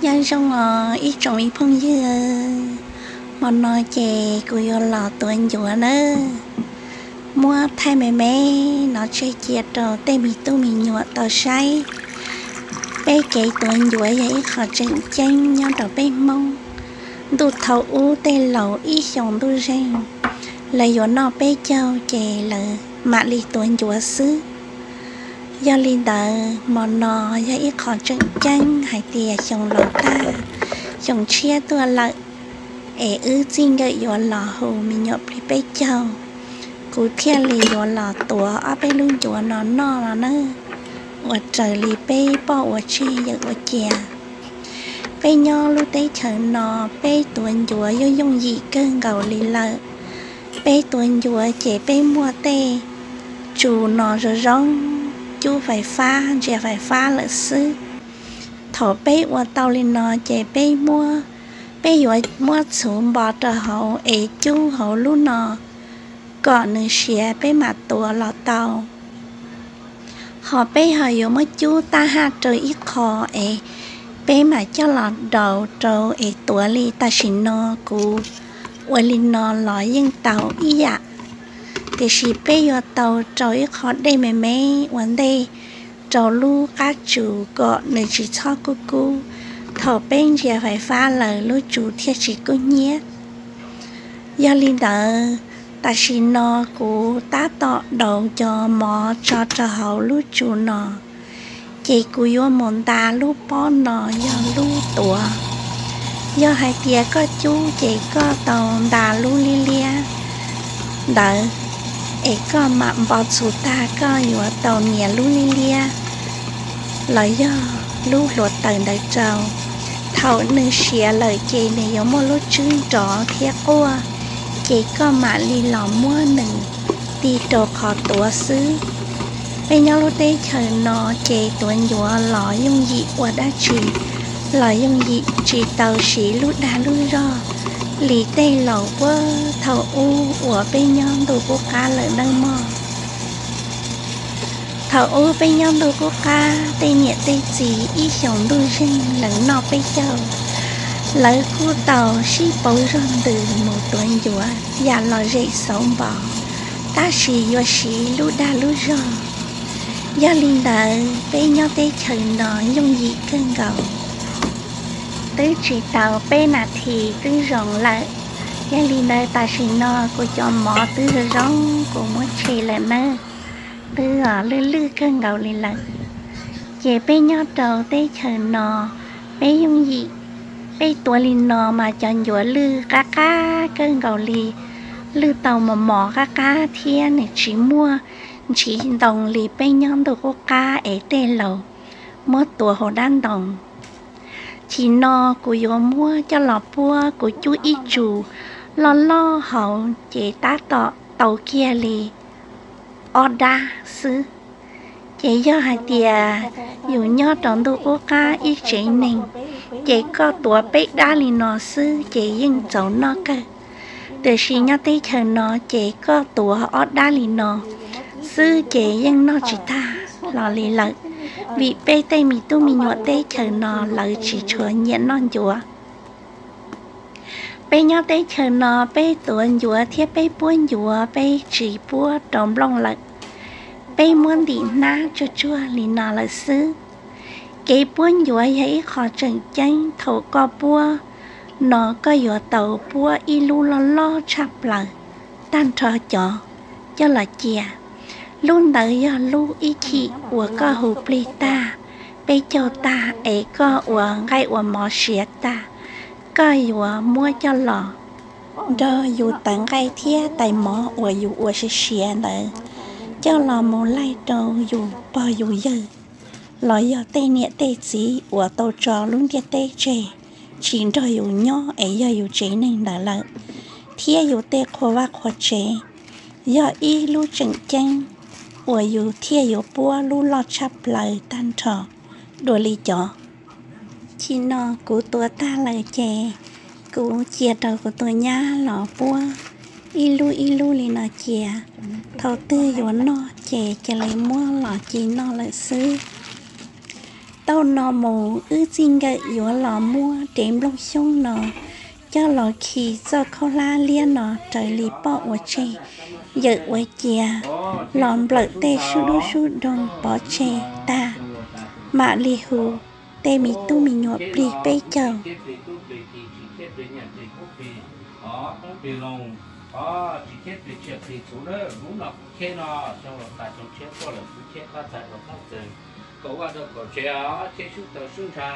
Nyob zoo os ib tsoom ib phooj ywg, hmo no ces kuv yuav los tuav ncuav nawb. Muab thaij me me no tseg cia rau tej me tub me nyuam tau saib. Peb kev tuav ncuav yog ib qho tseem ceeb nyob rau peb Hmoob. Ntuj thaum ub tej laus ib xyoo ntuj zeeg, lawv yuav noj peb caug ces lawv mam li tuav ncuav xwb. Yog li ntawd hmo no yog ib qho tseem ceeb hais tias xyoo laus tag, xyoo tshiab tuaj lawm, es wb txij nkawm yuav los hu me nyuam plig peb caug, kuv thiaj li yuav los tuav ob peb lub ncuav no noj no nawb, ua raws li peb poj ua tseg yawm ua cia. Peb nyob lub teb chaws no, peb tuav ncuav yooj yooj yim kawg nkaus li lawm. Peb tuav ncuav ces peb muaj tej tsu no zoo zoo, cub fais fab ntsia fais fab lawm xwb. Thaum peb ua tau li no ces peb muab, peb yuav muab txhuv npo rau hauv es cub hauv lub no kom nws siav peb mam tuav los tau. Ho peb ho yuav muab cub tab haj rau ib qho es peb mam coj los daus rau es tuav li tam sim no kuv ua li no los yeej tau ib yam. Tiam sis peb yuav tau rau ib qho dej me me ua ntej rau lub qab tsu kom nws tsis txhob kub kub thaum peb ntsia fais fab lawm lub tsu thiaj tsis kub hnyiab. Yog li ntawd, tam sim no kuv tab tom daus cov mov tso rau hauv lub tsu no, ces kuv yuav mus nta lub pob no yog lub tuav. Yog hais tias koj cub ces koj tau nta lub liab liab ntawd, es koj mam npo txhuv tag koj yuav tau nias lub liab liab los yog lub hluav taws ntawd rau. Thaum nws siav lawm ces nws yuav muaj lub tswb nrov thiab quaj, ces koj mam li los muab nws ti rau qhov tuav xwb. Peb nyob lub teb chaws no ces tuav ncuav los yooj yim ua dab tsi los yooj yim, tsis tau siv lub dag lub zog li tej laus puag thaum ub uas peb nyob ntuj qub qab lawm nawb mog. Thaum ub peb nyob ntuj qub qab, tej niam tej txiv ib xyoos ntuj zeeg lawv noj peb caug, lawv kuj tau sib pauv zog ntws mus tuav ncuav yam lom zem xauv npo, tab sis yuav siv lub dag lub zog. Yog li ntawd peb nyob teb chaws no yooj yim kawg nkaus, twb tsis tau peb nas this twb zoo lawm. Yog li ntawd tam sim no kuv cov mov twb zoo zoo kuv muab tshem lawm nawb, twb lwj lwj kawg nkaus li lawm. Ces peb nyob rau teb chaws no, peb yooj yim, peb tuav li no mas cov ncuav lwj qab qab kawg nkaus li, lwj tau mos mos qab qab thiab nws tsis muaj ntshiv ntoo li peb nyob ntuj qub qab es tej laus muab tuav hauv dab ntoo. Chim no kuv yuav muab coj los puab kuv cub ib tsu loj loj hauv ces tab tom tau kiag li ob dab xwb. Ces yog hais tias yus nyob rau ntuj qub qab ib tsev neeg, ces koj tuav peb dab li no xwb ces yeej txaus noj kawg. Tiam sis nyob teb chaws no ces koj tuav ob dab li no xwb ces yeej noj tsis tag hlo li lawm, vim peb tej me tub me nyuam teb chaws no lawv tsis tshua nyiam noj ncuav. Peb nyob teb chaws no peb tuav ncuav thiab peb puab ncuav peb tsis puab rau nplooj lawm, peb muab ntim hnab tsuag tsuag li no lawm xwb. Kev puab ncuav yog ib qho tseem ceeb, thaum koj puab no koj yuav tau puab ib lub loj loj tshaj plaws tag nrho cov coj los cia. Lub ntawd yog lub ib chim uas koj hu plig tag, peb caug tag es koj ua nqaij ua mov siav tag, koj yuav muab coj los nrog yus tawv nqaij thiab tais mov uas yus ua siav siav ntawd coj los mus laij rau yus pog yus yawg los yog tej niam tej txiv uas tau tso lub ntiaj teb tseg tsis nrog yus nyob es yog yus tsev neeg ntawd lawm, thiab yus tej qhua vaj qhua tsev, yog ib lub tseem ceeb uas yus thiaj yuav puab lub loj tshaj plaws tag nrho dua li cov. Chim no kuv tuav tag lawm ces kuv cia rau kuv tus nyab los puab ib lub ib lub li no cia. Thaum twg yuav noj ces cia li muab los ci noj lawm xwb. Zaum no mus wb txij nkawm yuav los muab dev nplooj xyoob no coj los khi txoj khaub hlab liab no raws li poj ua tseg, yawm ua cia, los nplawm tej sub dub sub doog pov tseg tag, mam li hu tej me tub me nyuam plig peb caug. Kom vaj rau kaum tsev os, cheb sub tawg sub ntsha,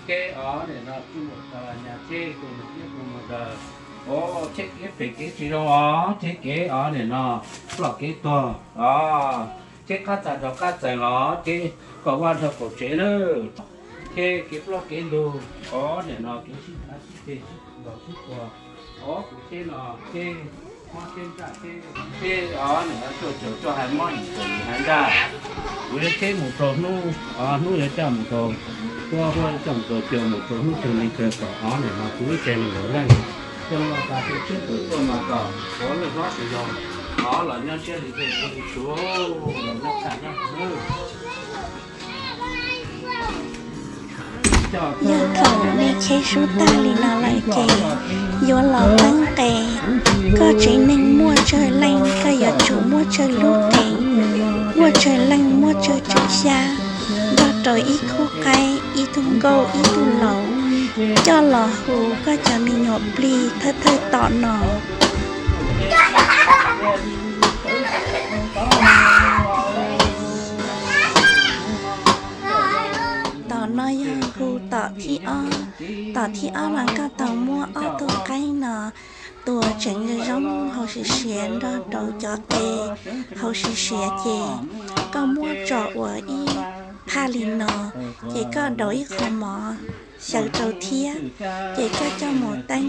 cheb os nim no tsuj mus nyas cheb tus mus iab tus mus daws, o, cheb kev phem kev tsis zoo os, cheb kev os nim no ploj kev tuag os, cheb qab txag rau qab txaws los cheb kom vaj rau kaum tsev lawm, cheb kev ploj kev ntug os nim no kev sib thav sib ceg sib ntaus sib tua, o, kuv cheb no cheb mob cheb ntsaj cheb, cheb os nim no cuaj caum cuaj hais mob yim caum yim hais ntsaj. Kuv yuav cheb mus rau hnub, hnub yuav coj mus rau, huab huab coj mus rau cuag mus rau hnub twg li kawg kom os nim no kuv ib tse nees nkaum leej coj los tas tus tshiab tus tuaj mas kom ua leej hlob tus yau, os los nyob siab li tej ua li tsuav los nyob tshaj nyob hauv. Yog thaum nej cheb sub tag li no lawm ces yuav los teeb qe. Koj tsev neeg muaj tsawg leej koj yuav tsum muaj tsawg lub qe, muaj tsawg leej muaj tsawg tsev xyab, nrog rau ib khub qaib, ib tug nkauj, ib tug laus, coj los hu koj cov me nyuam plig thawj thawj tom no. Tom no yog hu tom thib ob. Tom thib ob mas koj tau muab ob tug qaib no tua tseem zoo zoo hauv siav siav nrog rau cov qe hauv siav siav ces koj muab tso ua ib thaj li no, ces koj daus ib qho mov xyaw rau thiab, ces koj coj mus teeb.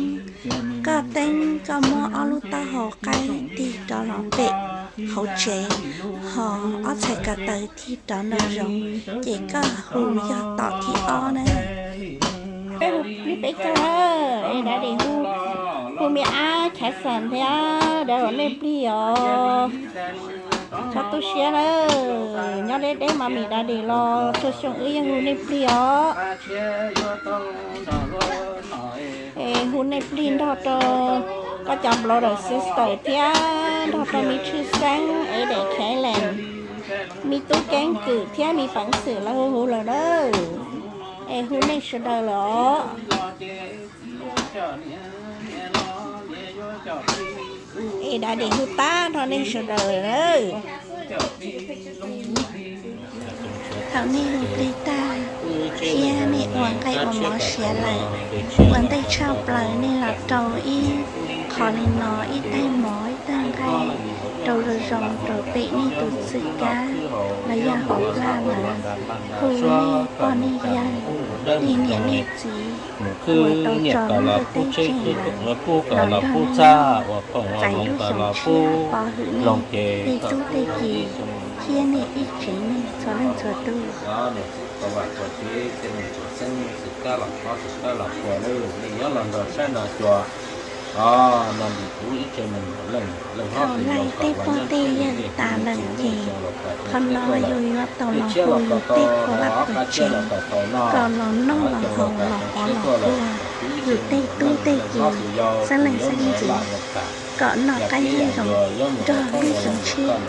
Koj teeb koj muab ob lub taub hau qaib tig rov los pem hauv tsev, ho ob txhais ko taw tig rov nraum zoov, ces koj hu yog tom thib ob na. Peb hu plig peb caug na, es daddy hu, hu me ab Khaiv Xas thiab daddy hu nej plig os. Txhob tu siab na, nyob deb deb mas mi daddy los txhua xyoo wb yeej hu nej plig os. Es hu nej plig nrog rau koj cov brother sister thiab nrog rau me tshwj xeeb es daim Khaiv Lees, me tub keeb kwm thiab me peev xwm lawv hu hu lawm na. Es hu nej sawv daws lawm os. Es daddy hu tag nrho nej sawv daws lawm. Thaum nej hu plig tag thiab nej ua nqaij ua mov siav lawm, ua ntej tshaj plaws nej los rau ib qho li no, ib tais mov ib tais nqaij rau zoo zoo rau pem nej tus txwj kab los yog hauv plaj lawm, hu nej pog nej yawg, nej niam nej txiv uas tau tso lub ntuj teb los nrog nej txais lub xyoo tshiab pov hwm nej tej tub tej ki thiab nej ib tsev neeg txhua leej txhua tus. Thaum laij tej pog tej yawg tas lawm ces qhov no yus yuav tau los hu yus tej phuam vaj phuam tsev kom los noj los haus los pov los puag, yus tej tub tej ki, xeeb leej xeeb ntxwv kom noj qab nyob zoo nrog lub xyoo tshiab.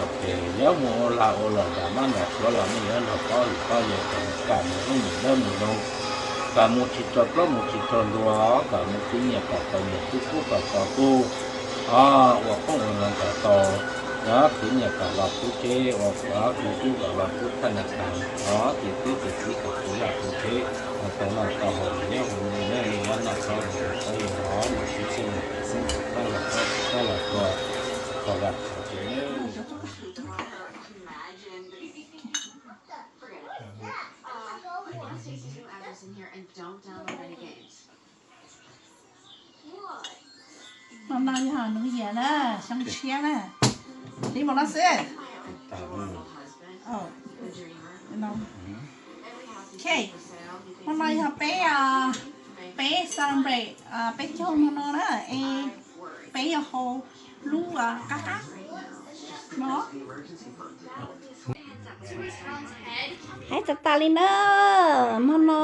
Yog mus ua lag ua luam nram mab nram suav los nej yuav nrog pab lwm pab yawg kom mus kam mus ub mus dawb mus zoo, kom mus tsis raug plaub mus tsis raug ntug, kom mus khwv nyias kom tau nyias, khwv kub kom tau kub, ua qoob ua loo kom tau, khwv nyias kom los khwv tsheb, ua khwv kub kom los khwv thaj naj tas, ces tub ces txiv kom khwv vaj khwv tsheb, tau noj tau haus nyob hu li nyob li nyob noj tau hu tau yog hov mus sib xeeb mus pem xeeb tus pab los pab tus pab los tua, kom vaj kom tsev. Hmo no yog New Year na, xyoo tshiab na. Li mus no xwb. Ok, hmo no yog peb, peb celebrate peb caug hmo no na, es peb yuav haus lub qab qab no. Hais txog tas li na, hmo no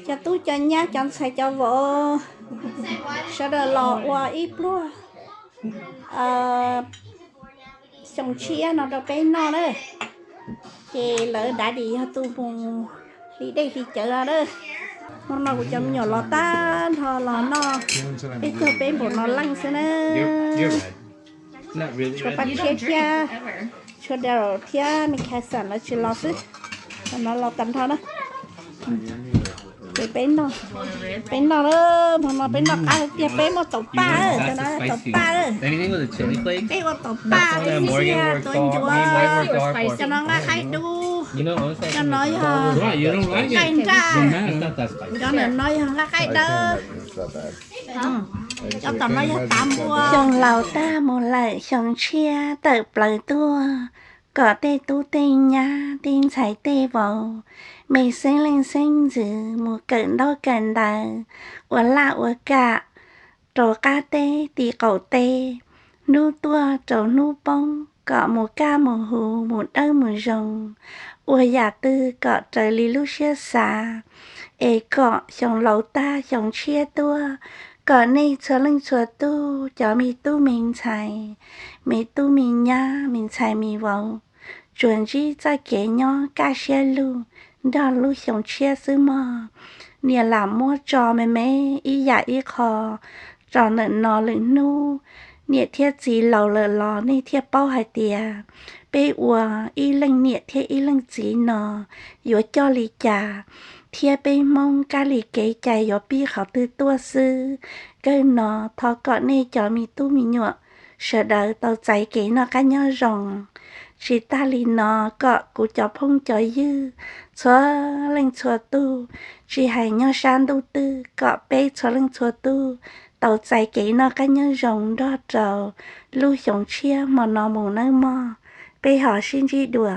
cov tub cov nyab cov ntxhais cov vauv sawv daws los ua ib pluag xyoo tshiab no rau peb noj na. Ces lawv daddy yog tus mus hliv dej hliv cawv no na. Hmo no kuv cov me nyuam los tag nrho los noj peb caug peb npaum no leej xwb na. Tshuav Paj Tshiab thiab, tshuav Daryl thiab Mikhail Xas lawv tsis los xwb. Cov no los tag nrho na. Ces peb noj, peb noj na, hmo no peb noj qab tiag, peb muaj taum paj, cov no taum paj. Peb ua taum paj, peb ua tuav ncuav, cov no nqaij qaib dub, cov no yog nqaij nraj, cov ntawm no yog nqaij qaib dawb, cov tom no yog tav npua. Xyoo laus tag mus lawm, xyoo tshiab tawm plaws tuaj, kom tej tub tej nyab tej ntxhais tej vauv, me xeeb leej xeeb ntxwv mus kawm ntaub kawm ntawv, ua laj ua kam rau qab teb tim qaum teb, hnub tuaj rau hnub poob kom mus kaj mus huv mus dawb mus zoo, ua yam twg kom raws li lub siab xav, es kom xyoo laus tag xyoo tshiab tuaj, kom nej txhua leej txhua tug cov me tub me ntxhais, me tub me nyab me ntxhais me vauv, tsuas ntsib txoj kev nyob kaj siab lug nrog lub xyoo tshiab xwb mog. Niam lam muab tso me me ib yam ib qho rau ntawm no lwm hnub. Niam thiab txiv laus lawm los nej thiaj paub hais tias peb ua ib leej niam thiab ib leej txiv no yuav coj li cas, thiab peb Hmoob kab li kev cai yuav pib qhov twg tuaj xwb. Kawg no thov kom nej cov me tub me nyuam sawv daws tau txais kev noj qab nyob zoo. Tsis tag li no, kom kuv cov phooj cov ywg txhua leej txhua tug, tsis hais nyob sab ntuj twg, kom peb txhua leej txhua tug tau txais kev noj qab nyob zoo nrog rau lub xyoo tshiab hmo no mus nawb mog. Peb ho sib ntsib dua.